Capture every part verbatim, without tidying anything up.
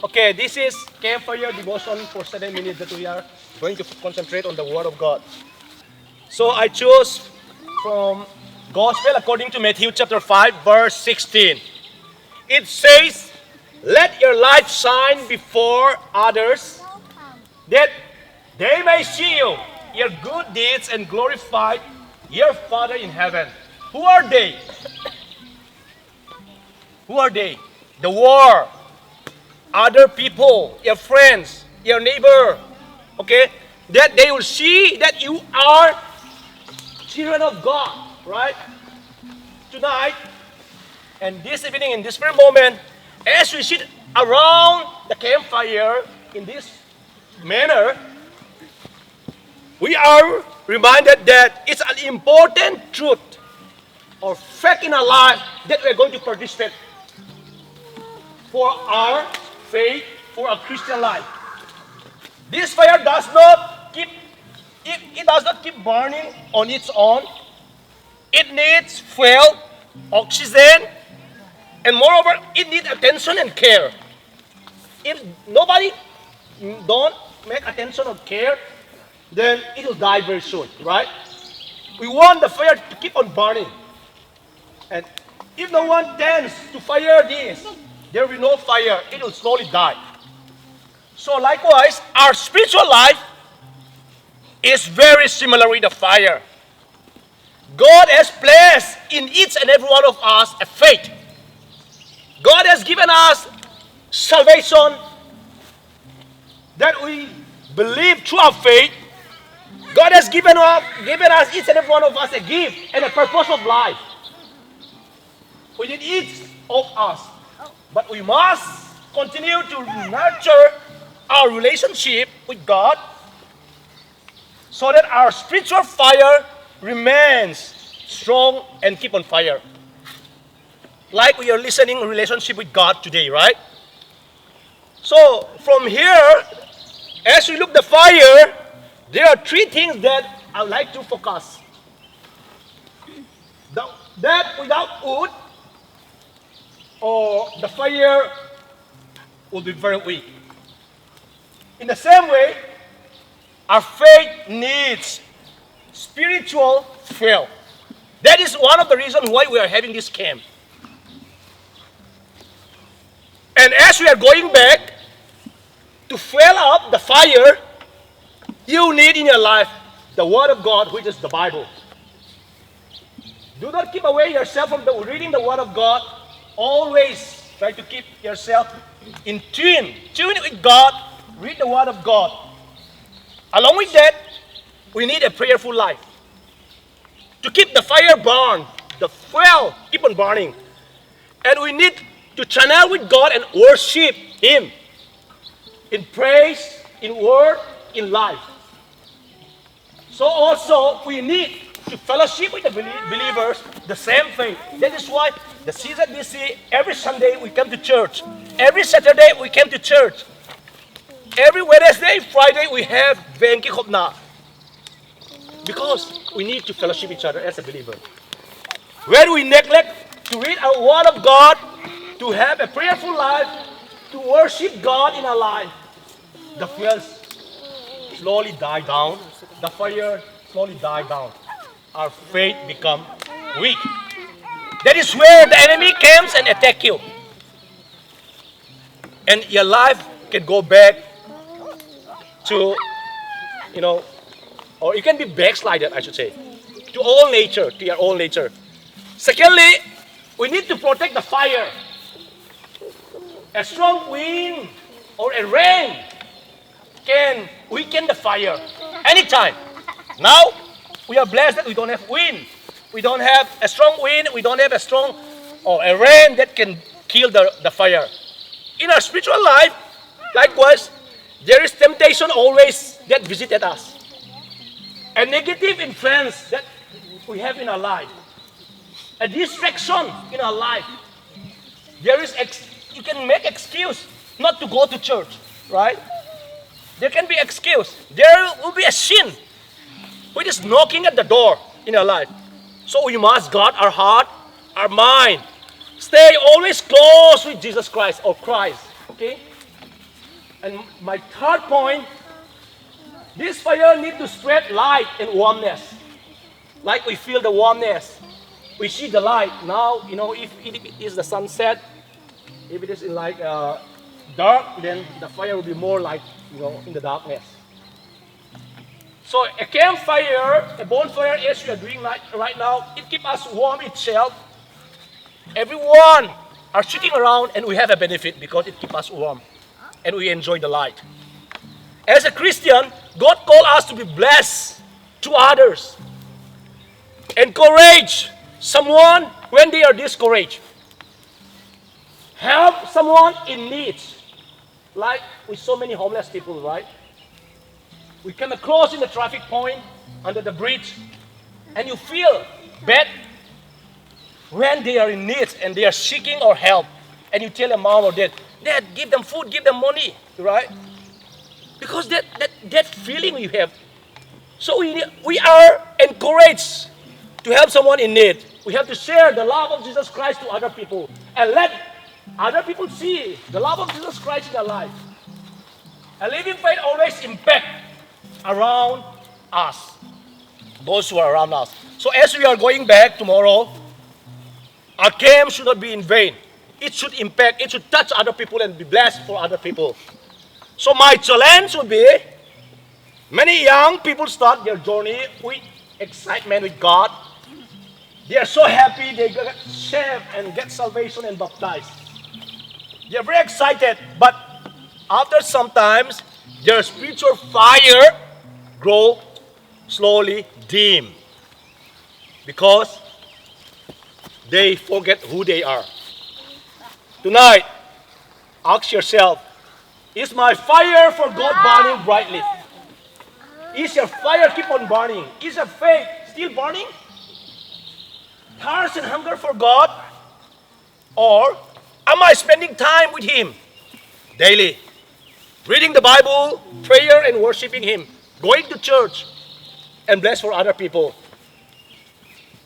Okay, this is campfire devotion for seven minutes that we are going to concentrate on the Word of God. So I choose from Gospel according to Matthew chapter five, verse sixteen. It says, "Let your light shine before others, that they may see you, your good deeds, and glorify your Father in heaven." Who are they? Who are they? The world, other people, your friends, your neighbor, okay? That they will see that you are children of God, right? Tonight, and this evening, in this very moment, as we sit around the campfire in this manner, we are reminded that it's an important truth or fact in our life that we are going to participate for our faith, for our Christian life. This fire does not keep, it, it does not keep burning on its own. It needs fuel, oxygen, and moreover, it needs attention and care. If nobody don't make attention or care, then it will die very soon, right? We want the fire to keep on burning. And if no one tends to fire this, there will be no fire. It will slowly die. So likewise, our spiritual life is very similar with the fire. God has placed in each and every one of us a faith. God has given us salvation that we believe through our faith. God has given us, given us, each and every one of us, a gift and a purpose of life within each of us. But we must continue to nurture our relationship with God so that our spiritual fire remains strong and keep on fire. Like we are listening relationship with God today, right? So from here, as we look the fire, there are three things that I would like to focus. The, that without wood, or the fire will be very weak. In the same way, our faith needs spiritual fuel. That is one of the reasons why we are having this camp. And as we are going back to fuel up the fire, you need in your life the Word of God, which is the Bible. Do not keep away yourself from the, reading the Word of God. Always try to keep yourself in tune, tune with God. Read the Word of God. Along with that, we need a prayerful life to keep the fire burn, the fuel keep on burning. And we need to channel with God and worship Him in praise, in word, in life. So also, we need to fellowship with the belie-, believers, the same faith. That is why the C Z B C, every Sunday we come to church. Every Saturday we come to church. Every Wednesday, Friday we have veng kikhopna. Because we need to fellowship each other as a believer. When we neglect to read our Word of God, to have a prayerful life, to worship God in our life, the fuels slowly die down, the fire slowly die down. Our faith become weak. That is where the enemy comes and attack you. And your life can go back to, you know, or you can be backslided, I should say, to all nature, to your old nature. Secondly, we need to protect the fire. A strong wind or a rain can weaken the fire anytime. Now, we are blessed that we don't have wind. We don't have a strong wind. We don't have a strong or a rain that can kill the, the fire. In our spiritual life, likewise, there is temptation always that visited us. A negative influence that we have in our life. A distraction in our life. There is ex-, you can make excuse not to go to church, right? There can be excuse. There will be a sin which is knocking at the door in our life. So we must guard our heart, our mind. Stay always close with Jesus Christ or Christ, okay? And my third point, this fire need to spread light and warmness. Like we feel the warmness, we see the light. Now, you know, if it is the sunset, if it is in like, uh, dark, then the fire will be more like, you know, in the darkness. So a campfire, a bonfire, as we are doing right, right now, it keeps us warm itself. Everyone are sitting around and we have a benefit because it keeps us warm and we enjoy the light. As a Christian, God called us to be blessed to others. Encourage someone when they are discouraged. Help someone in need. Like with so many homeless people, right? We come across in the traffic point, under the bridge, and you feel bad when they are in need and they are seeking our help. And you tell a mom or dad, "Dad, give them food, give them money," right? Because that, that, that feeling you have. So we, we are encouraged to help someone in need. We have to share the love of Jesus Christ to other people and let other people see the love of Jesus Christ in their life. A living faith always impact around us, those who are around us. So as we are going back tomorrow, our camp should not be in vain. It should impact, it should touch other people and be blessed for other people. So my challenge would be, many young people start their journey with excitement with God. They are so happy they get saved and get salvation and baptized. They are very excited, but after some times, their spiritual fire grow slowly dim because they forget who they are. Tonight, ask yourself, is my fire for God burning brightly? Is your fire keep on burning? Is your faith still burning? Thirst and hunger for God? Or am I spending time with Him daily? Reading the Bible, prayer, and worshiping Him, going to church, and bless for other people.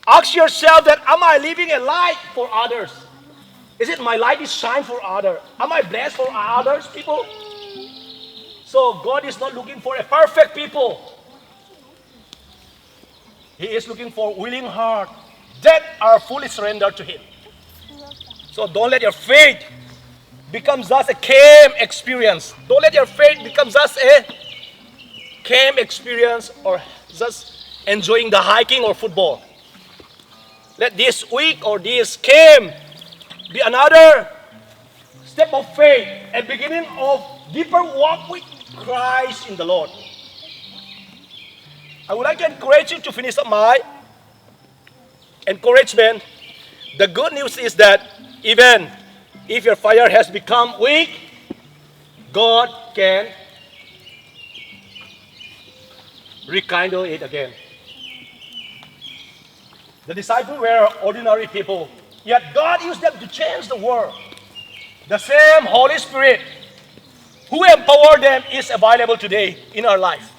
Ask yourself that, am I living a light for others? Is it my light is shine for others? Am I blessed for others, people? So God is not looking for a perfect people. He is looking for willing heart that are fully surrendered to Him. So don't let your faith become just a camp experience. Don't let your faith become just a camp experience or just enjoying the hiking or football. Let this week or this camp be another step of faith, a beginning of deeper walk with Christ in the Lord. I would like to encourage you to finish up my encouragement. The good news is that even if your fire has become weak, God can rekindle it again. The disciples were ordinary people, yet God used them to change the world. The same Holy Spirit who empowered them is available today in our life.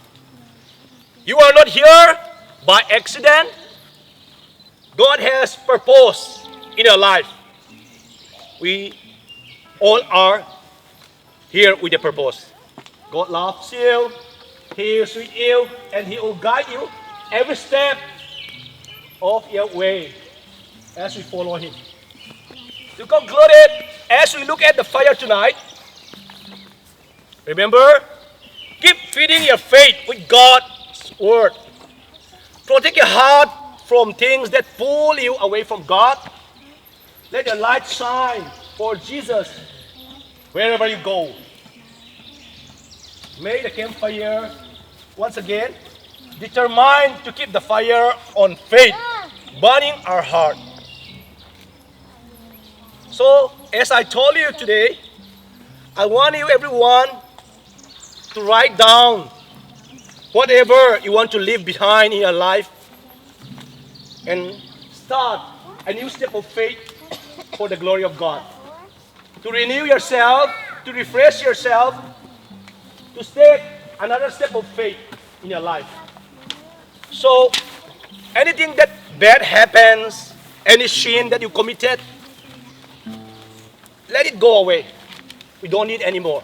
You are not here by accident. God has purpose in your life. We all are here with a purpose. God loves you. He is with you, and He will guide you every step of your way as we follow Him. To conclude it, as we look at the fire tonight, remember, keep feeding your faith with God's Word. Protect your heart from things that pull you away from God. Let your light shine for Jesus wherever you go. May the campfire, once again, determine to keep the fire on faith burning our heart. So, as I told you today, I want you everyone to write down whatever you want to leave behind in your life and start a new step of faith for the glory of God. To renew yourself, to refresh yourself, to step another step of faith in your life. So, anything that bad happens, any sin that you committed, let it go away. We don't need anymore.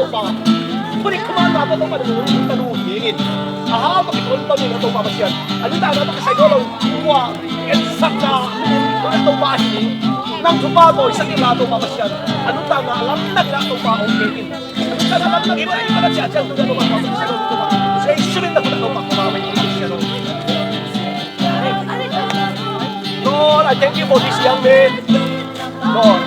Topa. Tuni kha ma-in Topa na nungta ding in. A hau tawh kituak ding in Topa Pasian. A nuntakna tawh kisai nawn lo. Tua etsakna min in Topa ahi. Nang thupha bawisak in la Topa Pasian. A nuntakna lamdang in la Topa hong pia in. A nuntakna lamdang in la Topa Pasian. Jesu min in na thupha Topa Pasian. Lord, I thank you for this young man. Lord,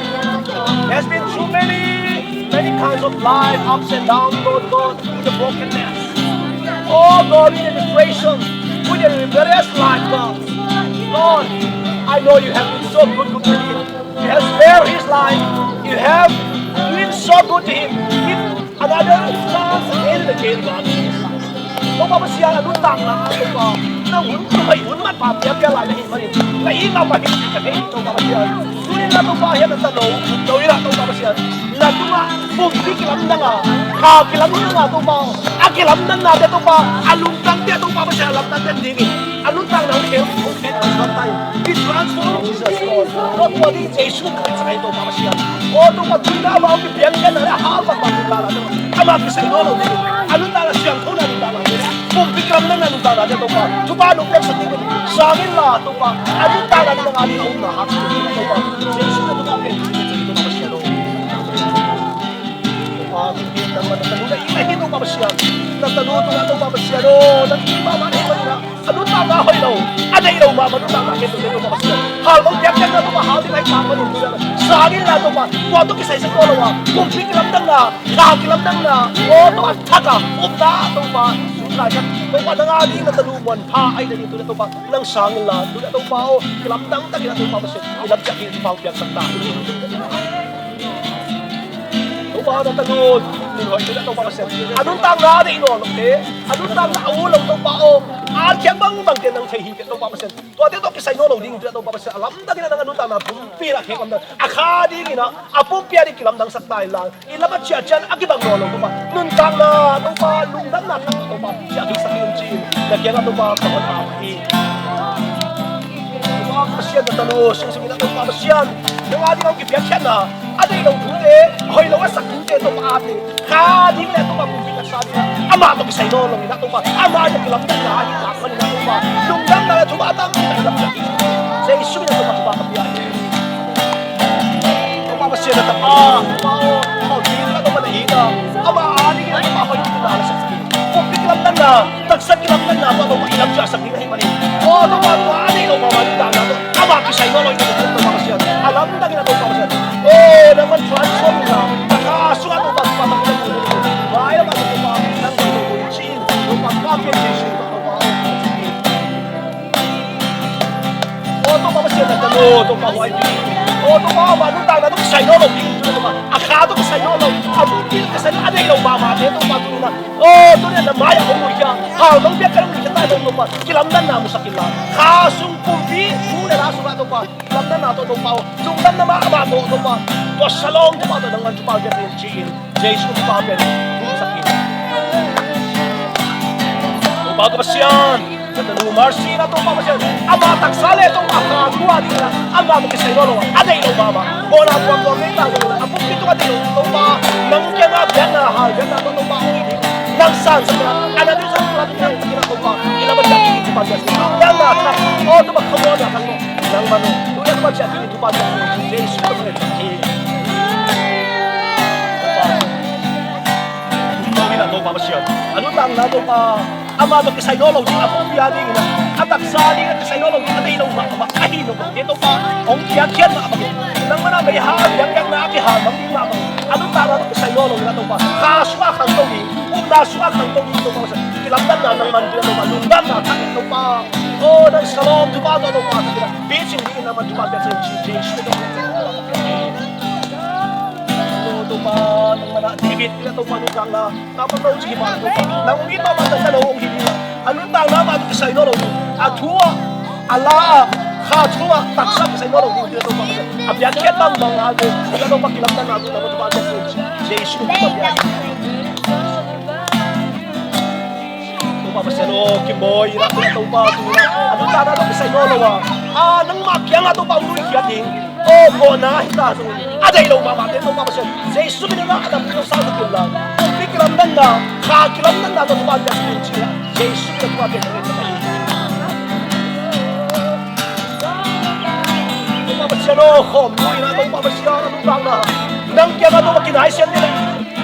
has been through many, many kinds of life, ups and downs, Lord God, through the brokenness. Oh God, in the depression, with the various life, God. Lord, I know you have been so good to him. You have spared his life. You have been so good to him. Give another chance again and again, God. Topa Pasian, a nuntakna ah Topa, na hun tua hi, hun manpha piak pia lai na hi manin, na itna mah hi cih ka thei hi Topa Pasian. Tuni-in ah Topa hiah na tano, no in ah Topa Pasian, na tungah pumpi kilamdang a, kha kilamdang a Topa, a kilamdannate Topa, a lungtangte Topa Pasian, a lamdangte dingin a nuntakna hong khel, hong khel, hong khel, hong khel. Be transformed, Jesus, Lord. Lord, tua ding Jesu Khrist ahi Topa Pasian. Aw Topa, tuni-in ah amah hong kipiang kei na leh, a hau bang bang Topa la Topa. Amah kisai nawn lo ding. A nuntakna siangthona nuntakna ding. Pumpi kilam Nang na nuntakna ding Topa, thupha nong piaksak ding Topa, sang inla Topa, a nuntakna ding nang a ding a upna hak Topa, Jesu na Topa pen Topa Pasian aw. Topa, nang na tanu na ing na hi Topa Pasian, na tanu tungah Topa Pasian aw, nang ing mahmah na hi mah ing na, a nuntakna hoih lo, a deih lo mahmah nuntakna khempeuh Topa Pasian, hal bang piakpiakna Topa hal ding ahi tak manin sang inla Topa, tua tawh kisaisak nawn lo a, kumpi kilamdanna, kha kilamdanna, aw Topa thak a upna Topa, sung lai khat Topa nang a ding na tanu muan pha ahi na ding tuni Topa nang sang inla, tuni Topa aw, kilamdang takin a Topa Pasian i lam ciah ding thupha piaksak ta. Topa na tanu, ning hoih tuni Topa Pasian, a nuntakna a deih nawn lote, a nuntakna a ut lo Topa aw, a khiang bangbangte nang thei hi kei Topa Pasian. Tuate tawh kisai nawn lo ding tuni Topa Pasian, a lamdang in a nang a nuntakna pumpi in a khek lamdang a kha ding in a, a pumpi a ding kilamdangsak ta inla, i lam a ciah ciang a kibang nawn lo Topa, nuntakna Topa, lungdamna thak Topa ciah ding sak ding ci-in na kiangah Topa ka hon a hi. Topa Pasian na tanu, sungsung in a Topa Pasian, nang a ding a hong kipiakkhiatna, a deih lo thute, hoih lo a sak thute Topa a te, kha ding le Topa kumpi taksa ding amah tawh kisai nawn lo in a Topa, amah tawh kilamdanna a hi tak manin a Topa, lungdamna le thupha tampi tak i lam ciah ding Jesu min a Topa thupha ka pia hi. Topa Pasian na tapa, Topa aw, Topa aw, ding na Topa na it a, amah a ding in a Topa hoih ding na la sak ding, kumpi kilamdanna, taksa kilamdanna tawh Topa i lam ciah sak ding na hi manin, aw Topa, tua a deih lo mahmah nuntakna tawh amah kisai nawn lo in a Topa Pasian, a lamdang in a Topa Pasian, aw nangman transform inla, na kha sungah Topa, Topa taksa kilamdanna, vai lamah Topa nang hoih lo in ci-in, Topa ka pian Jesu Topa aw. Aw Topa Pasian na tanu, Topa huai ding. Aw Topa, amah nuntakna tawh kisai nawn lo ding, Topa a kha tawh kisai nawn lo, a pumpi tawh kisai nawn lo, a deih lo mahmahte Topa tuni in a, aw tuni in a na mai-ah hong luikhia, hal bang piak ka hong luikhia ta dong Topa, kilamdanna musak inla, kha sung kumpi thu le la sungah Topa, kilamdanna tawh Topa aw, lungdamna mahmah tawh Topa, tua Shalom Topa tawh nangman thupha piak in ci-in. Jesu thupha pian ding sak hi. Topa ka Pasian, ka tanu Mercy na Topa Pasian, ama taksa le Topa kha thu a ding a, ama tawh kisai nawn lo a, a deih lo mahmah. Mawhna tuamtuam nei ta zong a, pumpi tungah a deih lo Topa, nang kiangah biakna hal, biakna tawh Topa hong hi ding, nang sansak a, a na ding zong lam kiang Topa, i lam a ciah ding Topa Pasian, biakna kha, aw Topa khamuanna kha, nangmah no, tu-in a Topa ciah ding Topa Pasian, Jesu Topa Pasian. Topa, Topa Pasian, a nuntakna Topa, ama tawh kisai nawn lo ding, a pumpi a ding in a, a taksa ding a kisai nawn lo ding, a deih lo mahmah ahi nop lote Topa, hong piakkhiat mahmah in, nangmah na meihal piakpiakna a kihal bang ding mahmah in, a nuntakna tawh kisai nawn lo ding a Topa, kha sungah khangto ding, upna sungah khangto ding Topa Pasian, kilamdanna nangman ding a Topa, lungdamna thak in Topa, aw nang Shalom Topa tawh Topa thak in a, picing ding in nangman Topa piakkhiat in ci, Jesu Topa Pasian. Aw Topa, nangmah na David in a Topa nuntakna, na pang lo ci hi mah Topa, nang hong it mahmah taksa lo hong hi ding a, a nuntakna mah tawh kisai nawn lo ding, a thu ah, a la ah, kha thu ah, taksa kisai nawn lo ding, Topa Pasian, a piakkhiat bangbang a, Topa kilamdanna, Topa Pasian, Jesu Topa Pasian. Topa Pasian aw, kimawi in a, Topa, tu in a, a nuntakna tawh kisai nawn lo a, a nangmah kiangah Topa hong luikhiat ding, aw mawhna hi ta zong, a deih lo mahmahte Topa Pasian, Jesu min in a, a dam ding tawh sangsak in la, pumpi kilamdanna, kha kilamdanna tawh Topa piak in ci a, Jesu min a Topa piak in ci a. Topa Pasian aw, khawm nu in a, Topa Pasian a nuntakna, nang kiangah Topa kinaisiat ding,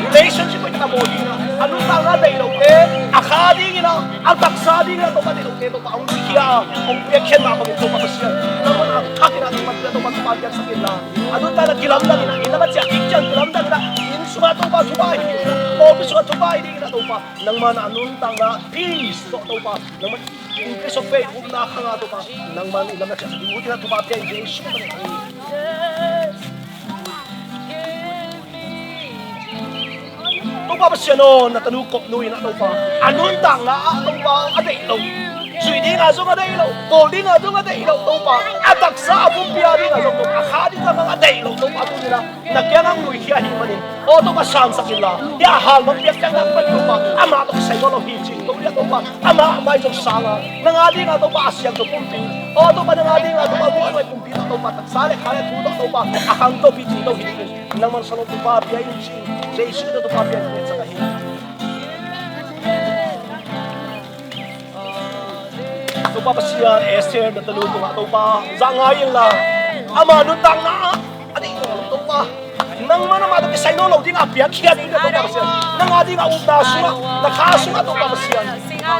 relationship a kinabawl ding a, a nuntakna deih lote, a kha ding in a, a taksa ding in a, Topa deih lote, Topa hong luikhia, hong piakkhiat mah bangin Topa Pasian, nangmah na thak in a, Topa Pasian, Topa Pasian, Topa piaksak in la, a nuntakna kilamdang in a, inn lam a ciah kik ciang kilamdang in a, inn sungah Topa thupha hi ding in a, pawlpi sungah thupha hi ding in a, Topa nangmah na a nuntakna peace tawh Topa, nangmah in peace of faith, upna khang a Topa, nangmah in inn lam a ciah kik ding, ut in a, Topa piak in Jesu min in. Topa Pasian aw, na tanu kop nu in a Topa, a nuntakna ah Topa a deih lo, zui ding a zong a deih lo, bawl ding a zong a deih lo Topa, a taksa a pumpi a ding a zong Topa, a kha ding a zong a deih lo Topa, tu in a na kiangah hong luikhia ahih manin, aw Topa sangsak in la, hih a hal bang piakpiakna pen Topa, amah tawh kisai nawn lo hi ci, tu in a Topa, amah mai zong sang a, nang a ding a Topa a siangtho pumpi, aw Topa nang a ding a Topa buai mai pumpi tawh Topa, taksa le kha le thu tawh Topa a khangto pi ci to hi ding in, nangman Shalom Topa pia in ci, Jesu min tawh Topa pia in, ngetsak ahi. Topa Pasian, Esther na tanu tungah Topa, zah ngai inla, ama nuntakna ah a deih nawn lo Topa, nangman amah tawh kisai nawn lo dingah a piakkhiat ding Topa Pasian, nang a dingah upna sungah, na kha sungah Topa Pasian, a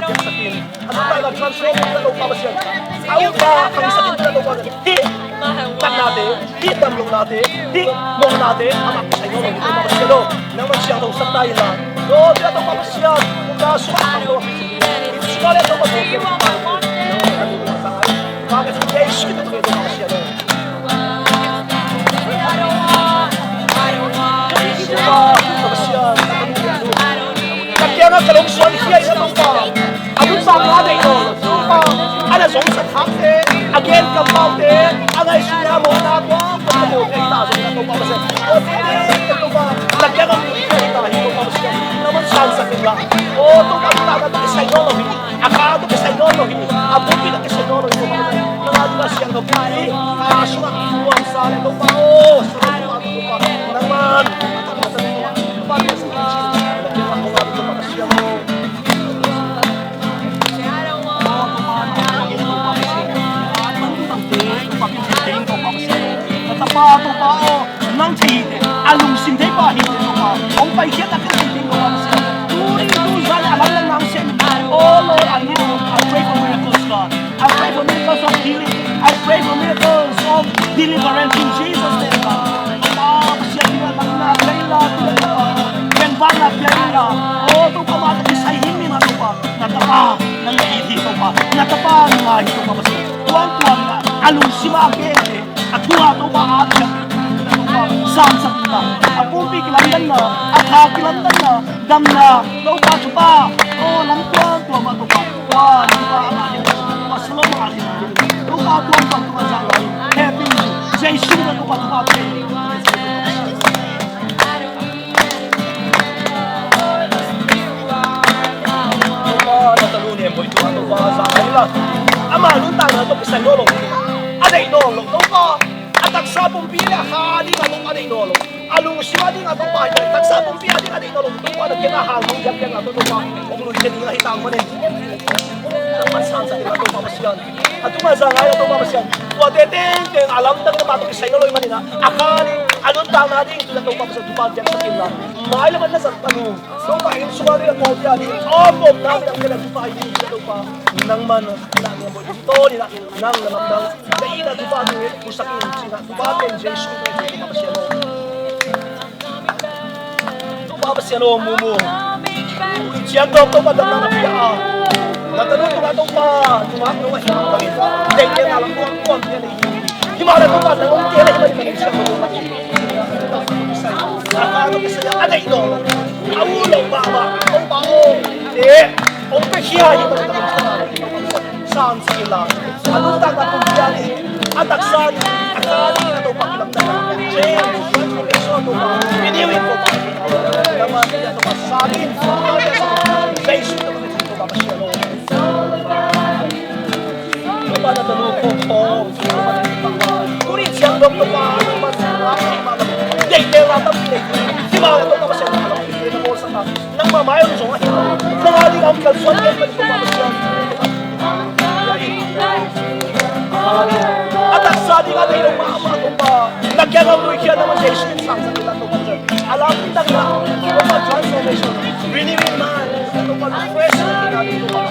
nuntakna transform ding Topa Pasian, a upna khangsak ding Topa Pasian. Hih natnate, hih damlohnate, hih mawhnate amah kisai nawn lo ding Topa Pasian aw, nangman siangthosak ta inla. Aw, tua Topa Pasian, upna sungah a khang lo, upna sungah le Topa Pasian, Topa Pasian aw. Ka kiangah ka lungsuan khia in a Topa, a nuntakna a deih nawn lo Topa, a na zongsak hakte, a gen kampaute, a ngaihsutna mawhna tua Topa, mawhte hi ta zong Topa Pasian. Aw, Topa, na kiangah lungsuan khia hi ta hi Topa Pasian. Nangman sansak inla. Aw Topa, nuntakna tawh kisai nawn lo hi. A kha tawh kisai nawn lo hi. A pumpi tawh kisai nawn lo hi Topa Pasian. Nang a dingah siangtho pi hi. Kha sungah nuamsa le Topa aw, sa Topa, Topa, nangman Na tapa Topa aw, nang thei hi teh, a lungsim thei pa hi teh Topa, hong paikhiat a thei hi teh Topa Pasian. Tuni tu zan a lamdang nang sem. Oh Lord, I need to, I pray for miracles, God. I pray for miracles of healing. I pray for miracles of deliverance in Jesus' name, God. Topa Pasian, lamdang nang thei la, thei la. Vengvang nang thei la. Oh Topa, mah tawh kisai hi mi mah Topa. Na tapa nang it hi Topa, na tapa nang ngai hi Topa Pasian. Tuamtuam in a lungsim a gen hi, a thu a Topa a piak Topa, sansak in la, a pumpi kilamdanna, a kha kilamdanna, damna Topa thupha, aw lam tuamtuam ah Topa, tua Topa a ngah hi Topa, Salom a ngah hi Topa, tuamtuam Topa zang la, happy Jesu na Topa thupha pia. Topa, na tanu nem hoih tungah Topa, zang lai la. Ama nuntakna tawh kisai nawn lo, a deih nawn lo Topa. A taksa pumpi le a kha dingah Topa a deih nawn lo, a lungsim a dingah Topa, a taksa pumpi a dingah a deih nawn lo Topa, na kiangah hang hong diak piakna tawh Topa hong luikhia ding ahi tang manin, nangman sansak in la Topa Pasian. A tungah zang lai la Topa Pasian. Tuate tengteng a lamdang na mah tawh kisai nawn lo ahih manin a, a kha ding, a nuntakna ding tungah Topa Pasian thupha piaksak in la. Mailam ah na zat tanu Topa, inn sung a ding, a pawlpi a ding, a omna ding, a thupha hi ding Topa. Nangman na nang a bawl ding tawh ni na, nang na lamdang, na itna thupha ding, pusak in ci-in a thupha pen Jesu min Topa Pasian aw. Topa Pasian aw, mumu. Ciang dawk Topa damna na pia a, na tanu tungah Topa nungak nungak hi bangin, deih le na lam kuang kuang hi a nei hi. Hi mah le Topa nang hong kei le hi bangin, a kha tawh kisai a, a deih nawn lo, a ut lo mahmah Topa aw, eh, hong piakhia hi bangin, sansak in la, a nuntakna pumpi a ding, a taksa ding, a kha ding, a Topa kilamdanna, change, transformation Topa, renewing Topa, nangmah Topa sa ding, Jesu Topa Pasian aw. Topa na tanu khawng khawng, tuni ciang dong Topa nangmah, deih le na tam deih, hi mah le Topa Pasian na lam, na bawlsak a. Nangmah mai hong zong ahi lo. Nang a ding a hong kalsuan pen pen Topa Pasian. A taksa ding a deih lo mahmah Topa, na kiang a hong luikhia nangmah Jesu in sangsak in la Topa Pasian. A lamdang in la Topa, transformation, renewing mind, Topa refresh in la Topa,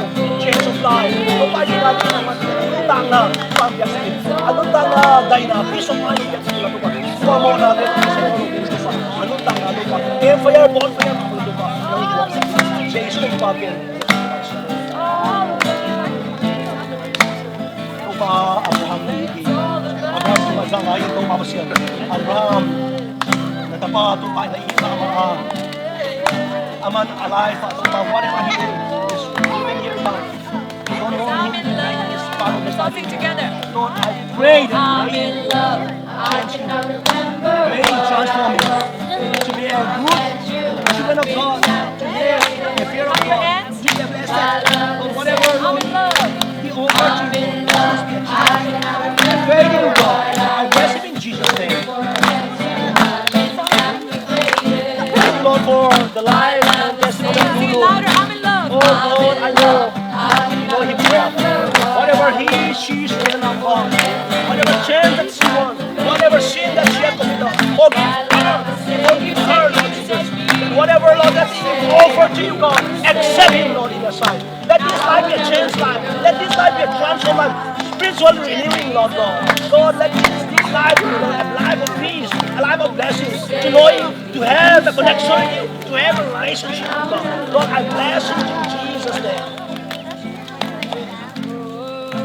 change of life Topa, in la nangmah nuntakna pampiak in, a nuntakna daihna, peace of mind pampiak in la Topa. Tua mawhna te, a nuntakna Topa, hellfire, bonfire Topa, nang Jesu Topa pen. Topa Abraham na it hi. Abraham tungah zang lai in Topa Pasian. Abraham na tapa Topa na it mahmah a, aman a life ah Topa, whatever he is, even here now, don't hold him in this part of the Lord, I pray that may you change him. May you transform him to be a good children of God, to live in the fear of God, to be a blessed. But whatever, Lord, he offered to you, let us be a child. Pray to God. I bless him in Jesus' name. Thank you, Lord, for the life and testimony of Lulu. Oh Lord, I know, Lord, he prayed. Whatever He, she, she, and Lord. Whatever change that she wants, whatever sin that she has committed, forgive her. Forgive her, Lord Jesus. That whatever, Lord, that she offer to you, God, accept him, Lord, in your sight. Let this life be a changed life. Let this life be a transformed life. Spiritual renewing, Lord God. God, let this, this life be a life of peace, a life of blessings. To know you, to have a connection with you, to have a relationship with God. Lord, I bless you in Jesus' name.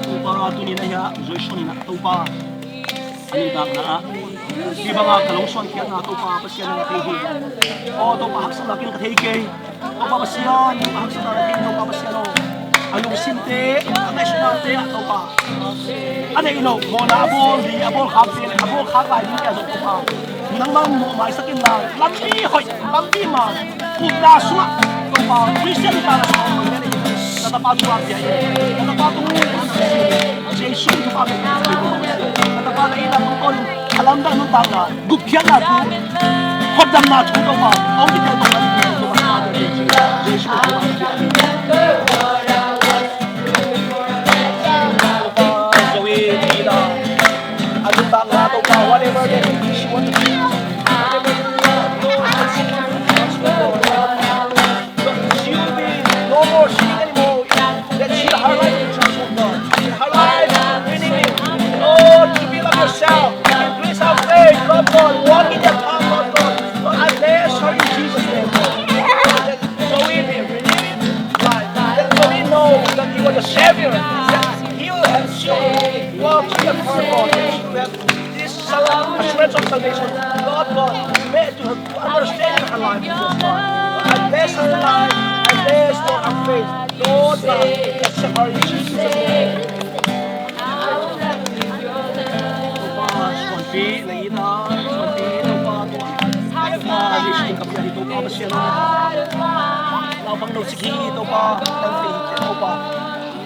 Topa, tuni-in ah hia Joyson in ah Topa, a nuntakna ah hih banga ka lungsuan khiatna Topa Pasian in ah thei hi. Aw Topa, haksatna ken ka thei kei. Topa Pasian, haksatna ka thei Topa Pasian aw. A lungsimte, a ngaihsutnate ah Topa, a neih loh mawhna a bawl ding, a bawl khakte, a bawl khak lai dingte ah zong Topa, nangmah mawhmaisak inla, lampi hoih, lampi man, upna sungah Topa, Khristian upna sungah na tapa tungah pia in. Na tapa tungah Jesu in thupha pia in. Na tapa na itna tungtawn in a lamdang nuntakna, gupkhiatna thu, hotdamna thu Topa hong kitel Topa, Jesu in thupha pia in. Zoe, Tina, a nuntakna Topa, whatever that she want to do, whatever that she want to do, she will be no more sick anymore. That she, her life will be transformed, God. Her life will be renewed. Lord, to build up yourself, increase her faith, Lord God. Walk in your path, Lord God. Lord, I bless her in Jesus' name, Lord. That Zoe be renewed life. That Zoe know that you are the Savior. That heal her soul. Walk in your path, Lord. That she will have this sal-, assurance of salvation. Lord God, may to her to understand your alignment, Lord God. I bless her life. I bless, Lord, her faith. Lord God, bless her in Jesus' name. Topa, suanpi, na itna, suanpi, Topa, Topa. Topa, Jesu in ka pia hi, Topa, Pasian. Naupang no sik hi, Topa, nang pi, Topa.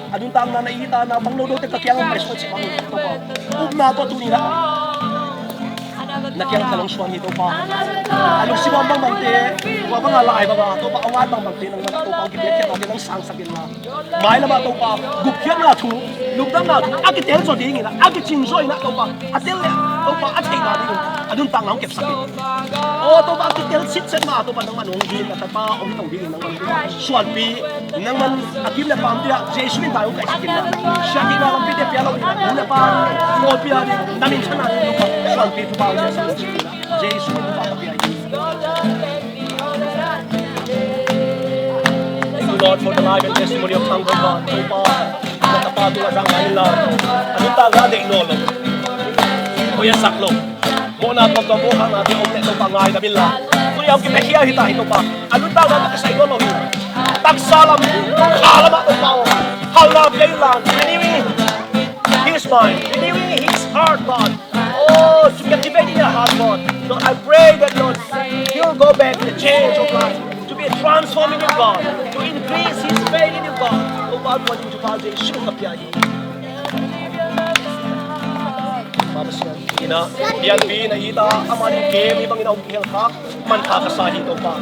A nuntakna na itna, naupang no dote ka kiang a pai suan sik bang, Topa. Upna tawh tuni-in ah na kiang ka lungsuan hi Topa. A lungsim a bangbangte, tua banga lai banga Topa, a ngai bangbangte nangmah Topa, hong kipiakkhiatnate nang sangsak inla, mailamah Topa, gupkhiatna thu, lungdamna thu a kitel zaw dingin ah, a kicing zaw in ah Topa, a tel leh Topa a theihna dingin a nuntakna hong kepsak in. Aw Topa, a kitel sitset ma Topa, nangmah nong ding, na tapa hong hi tong dingin nangmah suanpi. Nangman a kim le pamte ah Jesu min tawh hong kaihsak inla, siathihna lampite pia lo ding, nu le pa, pawlpi a ding, na minthanna ding Topa, suanpi thupha hong piaksak inla, Jesu min thupha ka pia hi. Thank you, Lord, for the life and testimony of Thang Roi Van. Topa, na tapa tungah zang ngai inla, a nuntakna deih nawn lo, hoih a sak lo, mawhna tuamtuam, mawhkhaknate om leh Topa, ngaidam inla, tuni-a hong kipiakhia hi ta hi Topa. A nuntakna tawh kisai nawn lo hi. Taksa lam, kha lamah Topa aw, halna pia inla, renewing his mind, renewing his heart, God. Oh, to be activated in your heart, God. Lord, I pray that, Lord, he will go back to the change of life, to be transformed in you, God, to increase his faith in you, God. Topa, tua ding thupha Jesu ka pia hi. Topa Pasian, ina, lianpi na it a, amah in kem hi bangin a hong kikhel kha, manpha ka sa hi Topa.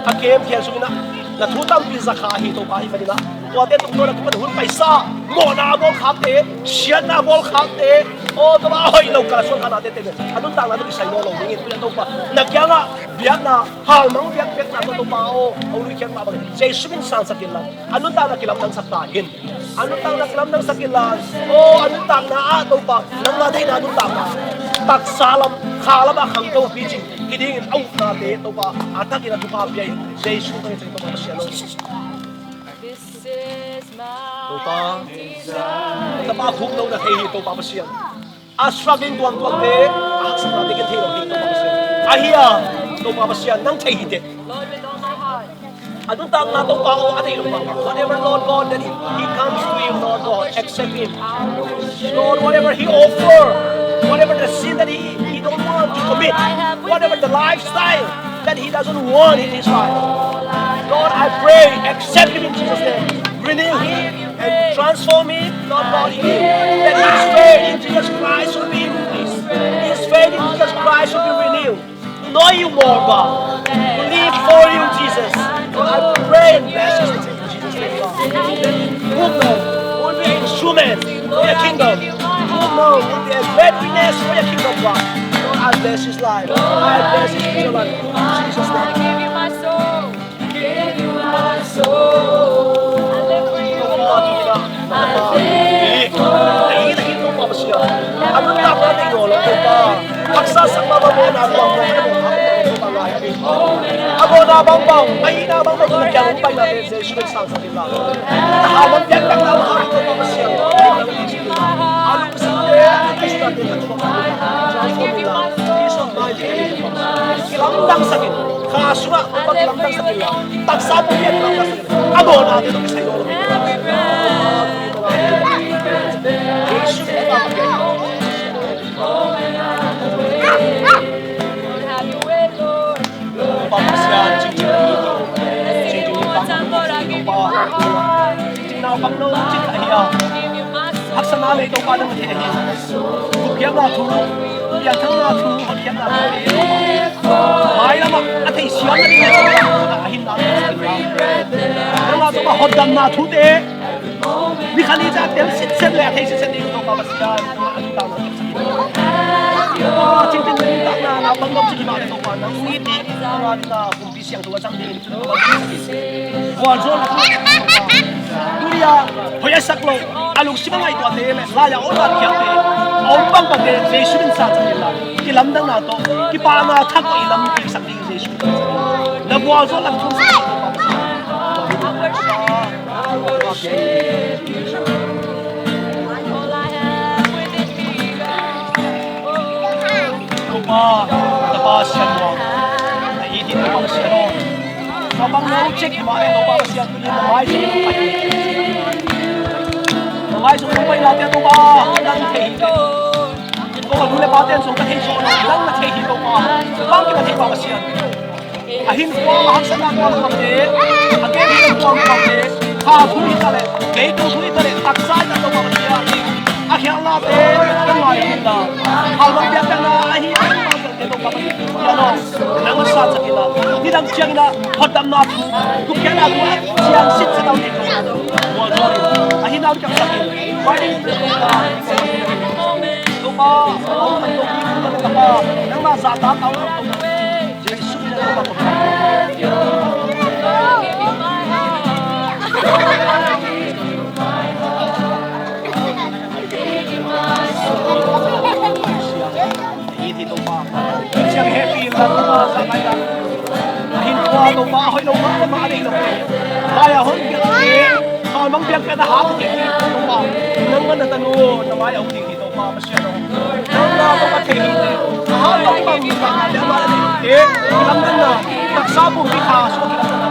A kem khel sungin ah na thu tampi za kha hi Topa, hih manin ah tuate tungtawn a kipan hun paisa, mawhna a bawlkhakte, siatna a bawlkhakte, aw Topa, a hoih lo kal a suan khanate teng a nuntakna tawh kisai nawn lo dingin, tuni-in ah Topa, na kiangah biakna, halmang biakpiakna tawh Topa aw, hong luikhiat mah bangin Jesu min sangsak inla, a nuntakna kilamdangsak ta in. A nuntakna kilamdangsak inla, aw, a nuntakna ah Topa, nangma deihna nuntakna, taksa lam, kha lamah khangto picing hi dingin a upnate Topa, a takin a thupha pia in. Jesu tawh hi Topa Pasian aw. Topa, tapa khukno na thei hi Topa Pasian. A struggling tuamtuamte, a haksatnate ken thei lo hi Topa Pasian. Ahi a, Topa Pasian, nang thei hi teh. A nuntakna Topa aw, a thei lo mah. Whatever, Lord God, that he, he comes to you, Lord God, accept him. Lord, whatever he offer, whatever the sin that he, he don't want to commit, whatever the lifestyle that he doesn't want in his life, Lord, I pray, accept him in Jesus' name. Renew him and transform him, Lord God, in him. That his faith in Jesus Christ will be increased. His faith in Jesus Christ will be renewed. To know you more, God. To live for you, Jesus. Lord, I pray and bless his name, Jesus' name, God. That he will be an instrument for your kingdom. Who know will be a great witness for your kingdom, God. Lord, I bless his life. I bless his future life. In Jesus' name. A mawhna bangbang, a hihna bangbang, na kiang hong paina te Jesu in sangsak in la. Na hau lam piakpiakna hong hau in Topa Pasian. A lungsimte, a lungsimte, transform in la. Peace of mind, kilamdangsak in. Kha sungah Topa kilamdangsak in la. Taksa pumpi ah kilamdangsak in. A mawhnate tawh kisai lo. Jesu in sangsak in la. Topa Pasian, cingcing, cingcing naupang, cingcing naupang lo cing ahi a, haksatna lei Topa nang thei ahi. Gupkhiatna thu, piangthakna thu, hotkhiatna thu, mailam ah a theisiam nading a hinna thu, nangmah Topa hotdamna thute, ni khat ni ciang a tel sitset le a thei sitset ding Topa Pasian, nangmah a nuntakna, Topa, cingcing nuntakna, naupang lo cing mah le Topa nang it ding, nangmah ding a pumpi siangtho a zang ding. Gualzo la, tuni a hoih a sak lo, a lungsim a ngaihtuahte le lai a om a thiamte, a om bangbangte Jesu min sangsak in la. Kilamdanna tawh, kipahna thak tawh i lam kiksak ding Jesu min sangsak in la. Na gualzo la, thunsak in la. Topa, Topa Pasian aw, na it hi Topa Pasian aw. Tua bang lo cek hi mah leh Topa Pasian, tuni na mai sung hong pai hi. Na mai sung hong pai nate Topa, nang thei hi. Topa, nu le pate in zong ka thei zawh lo, nang na thei hi Topa. Bang kei na thei Topa Pasian. A hinkhua, a haksatna kuamkuamte, a gensiatna kuamkuamte, kha thu hi ta leh, kei thu hi ta leh, taksa hi ta Topa Pasian. A khialhnate, ka ngai hi ta. Halvang piakpiakna, ahi, ahi, ahi, Topa Pasian. Nang sangsak in la. Nidang ciangin a, hotdamna thu, gupkhiatna thu, ciang sitset ding Topa. Mual zo in. A hinna uh ciang sak in. Pai ding. Topa, Topa, Topa, nangmah zahtak a om Topa. Lai a hong piak te, halvang piak te na hau te Topa. Nangmah na tanu, na mai a hong ding hi Topa. Nangmah Topa thei hi te. Halvang bang mi bang a te ama na thei hi te. Kilamdanna, taksa pumpi kha sung kilamdanna.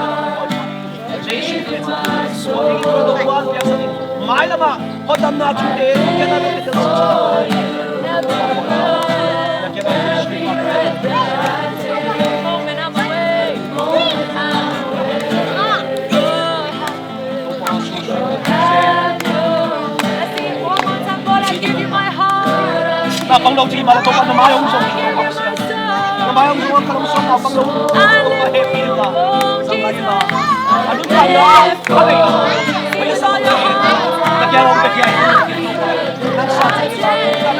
Jesu Khrist, mailam ah hotdamna thute, Naupang lo cih mah le Topa na mai hong zong hi, Topa Pasian. Na mai hong zong, ka lungsim naupang lo. Topa hehpih in la. Zang lai in la. A nuntakna a lei lo. Pai a sa lo. Na kiang hong pia khia in. Nang sa cih in la.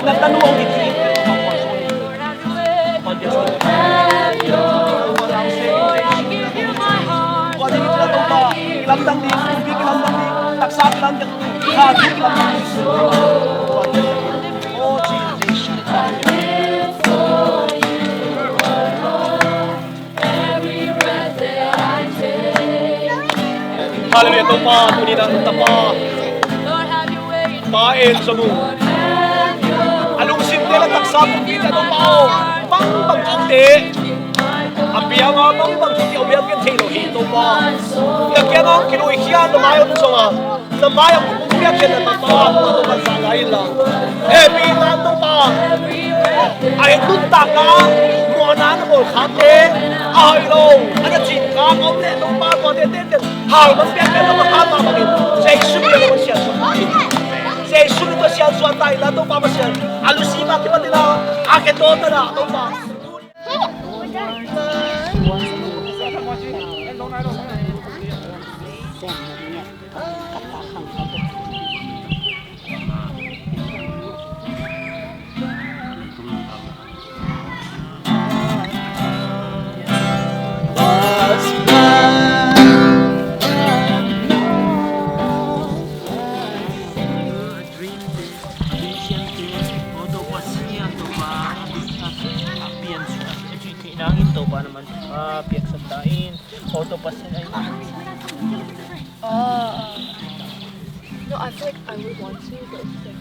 Na tanu hong hi. Halleluiah, Topa, tuni na tapa. Pa en zong uh. A lungsimte le taksa pumpi te Topa aw. Bangbang thute. A piang a bangbang thute a biakpiak thei lo hi Topa. Na kiang a kiluikhia na mai hong zong a. Na mai hong biakpiak na Topa. Topa sa lai la. Hehpih in la Topa. A hih nuntakna. Muanna na bawl khate. A hoih lo. A na cin kha a om le Topa. Tua te te te. Halvang piak piak lo, halvang bangin Jesu min tawh siansuah ta in. Jesu min tawh siansuah ta in la Topa Pasian. A lusi ma kimat in la, a khe to ta la Topa. Topa naman, ah, piaksak ta in. Auto pass na in. Oh. No, I feel like I would want to, but it's like